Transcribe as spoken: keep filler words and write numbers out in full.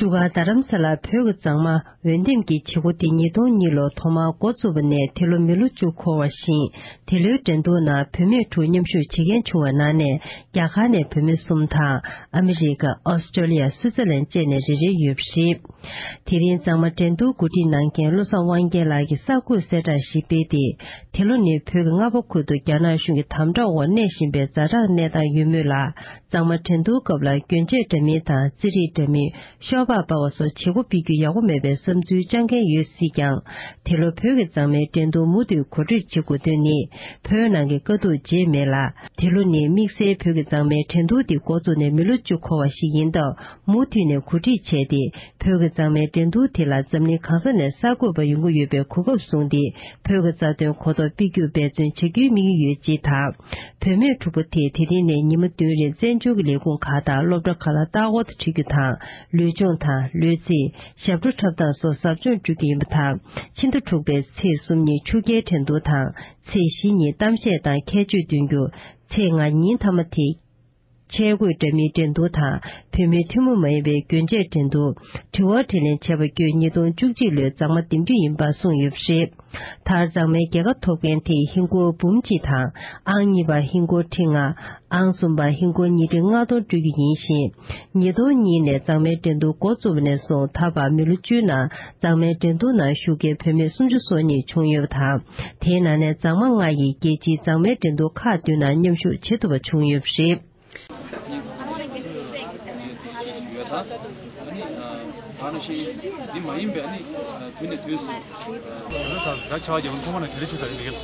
འདུ་ཁང་རྡ་རམ་ས་ལར་བོད་ཀྱི་མཛངས་མ་འོས་འདེམས་ཀྱི་བྱེད་སྒོ་དེ་ཉིས་སྟོང་གཉིས་ལོར་ཐོག་མར་འགོ་བཙུགས་པ་ནས་དེ་ལོ་མི་ལོ་བཅུ་འཁོར་བ་བཞིན། དེ་ལོའི་འགྲན་བསྡུར་ནང་བུད་མེད་དྲུག་མཉམ་ཞུགས་བྱེད་མཁན་བྱུང་བའི་ནང་ནས་རྒྱ་གར་ནས་བུད་མེད་གསུམ་དང་། ཨ་མི་རི་ཀ། ཨོ་སི་ཀྲོ་ལི་ཡ། སུའི་ཙར་ལན་བཅས་ནས་རེ་རེ་ཡོད་པ་རེད། དེ་རིང་མཛངས་མ་འགྲན་བསྡུར་གོ་སྒྲིག་གནང་མཁན་བློ་བཟང་དབང་རྒྱལ་ལགས་ཀྱིས་གསར་འགོད་གསལ་བསྒྲགས་ཤིག་སྤེལ་ཏེ། དེ་ལོ་ནི་བོད་ཀྱི་མངའ་འབངས་ཁུལ་དུ་རྒྱ་ནག་གཞུང་གི་དམ་དྲག་འོག་གནས་བཞིན་པའི་ཛ་དྲག་གནས་སྟངས་ཡོད་མུས་ལ། མཛངས་མ་འགྲན་བསྡུར་སྐབས་ལ་གྱོན་ཆས་འདྲ་མིན་དང་རྩེད་རིགས་འདྲ་མིན། ཤོག་སྦག་སྤར་བ་སོགས་བྱེད་སྒོ་སྤེལ་རྒྱུ་ཡག་པོ་མེད་པའི་བསམ་ཚུལ་བཅངས་མཁན་ཡོད་སྲིད་ཀྱང་། དེ་ལོ་བོད་ཀྱི་མཛངས་མའི་འགྲན་བསྡུར་མུ་མཐུད་གོ་སྒྲིག་བྱེད་དགོས་དོན་ནི། བོད་ནང་གི་དཀའ་སྡུག་བརྗེད་མེད་ལ། དེ་ལོ་ནི་དམིགས་བསལ་བོད་ཀྱི་མཛངས་མའི་འགྲན་བསྡུར་འདི་འགོ་བཙུགས་ནས་མི་ལོ་བཅུ་འཁོར་བ་ཞིག་ཡིན་སྟབས། མུ་མཐུད་ནས་གོ་སྒྲིག་བྱས་ཏེ། བོད་ཀྱི་མཛངས་མའི་འགྲན་བསྡུར་དེ་ལ་འཛམ་གླིང་གང་ས་ནས་གསར་འགོད་པ་ཡོང་གི་ཡོད་པའི་གོ་སྐབས་བཟུང་སྟེ། བོད་ཀྱི་རྩ་དོན་གོ་རྟོགས་སྤེལ་རྒྱུར་འབད་བརྩོན་བྱ་རྒྱུའི་དམིགས་ཡུལ་ཡོད་ཅེས་དང་། བུད་མེད་དྲུག་པོ་དེས་དེ་རིང་ནས་ཉི་མ་བདུན་རིང་བཙན་བྱོལ་གྱི་ལས་ཁུངས་ཁག་དང་སློབ་གྲྭ་ཁག་ལ་ལྟ་སྐོར་དུ་ཁྲིད་རྒྱུ་དང་། ལུས་སྦྱོང་དང་ལུས་རྩལ། ཞབས་བྲོ་འཁྲབ་སྟངས་སོགས་ཟབ་སྦྱོང་སྤྲོད་རྒྱུ་ཡིན་པ་དང་། ཕྱི་ཟླ་དྲུག་པའི་ཚེས་གསུམ་ཉིན་ཆུ་རྐྱལ་འགྲན་བསྡུར་དང་། ཚེས་བཞི་ཉིན་གཏམ་བཤད་དང་ཁྱད་ཆོས་འདོན་རྒྱུ། ཚེས་ལྔ་ཉིན་མཐའ་མ་དེ། ཆས་གོས་འདྲ་མིན་འགྲན་བསྡུར་དང་། བུད་མེད་ཐུན་མོང་མ་ཡིན་པའི་གྱོན་ཆས་འགྲན་བསྡུར། དྲི་བ་དྲིས་ལན་བྱས་པ་བརྒྱུད་ཉིས་སྟོང་བཅུ་གཅིག་ལོའི་མཛངས་མ་འདེམས་རྒྱུ་ཡིན་པ་གསུངས་ཡོད་པ་རེད། མཐར་མཛངས་མའི་རྒྱལ་ཁ་ཐོབ་མཁན་དེ་ཧིན་སྒོར་འབུམ་གཅིག་དང་། ཨང་གཉིས་པ་ཧིན་སྒོར་ཁྲི་ལྔ། ཨང་གསུམ་པ་ཧིན་སྒོར་ཉིས་ཁྲི་ལྔ་སྟོང་སྤྲོད་རྒྱུ་ཡིན་ཞིང་། ཉིས་སྟོང་གཉིས་ནས་མཛངས་མའི་འགྲན་བསྡུར་འགོ་བཙུགས་པ་ནས་བཟུང་ད་བར་མི་ལོ་བཅུའི་ནང་མཛངས་མའི་འགྲན་བསྡུར་ནང་ཞུགས་མཁན་བུད་མེད་སུམ་ཅུ་སོ་གཉིས་བྱུང་ཡོད་པ་དང་། དེའི་ནང་ནས་མཛངས་མ་ལྔ་ཡིས་རྒྱལ་སྤྱིའི་མཛངས་མའི་འགྲན་བསྡུར་ཁག་བདུན་ནང་མཉམ་ཞུགས་བྱེད་ཐུབ་པ་བྱུང་ཡོད་པ་རེད། ཡོད་ཙང་། ཨ་ནི་ཕར་ནས་ཤིག་འཛིན་མ་ཡིན་པའི་ཨ་ནི་དུས་ནས་དུས་སུ། ད་ཆ་བ་རྒྱབ་ཁོ་མ་ན་དྲི་རེ་ཆི་ཟ་ཡིན་ལེགས།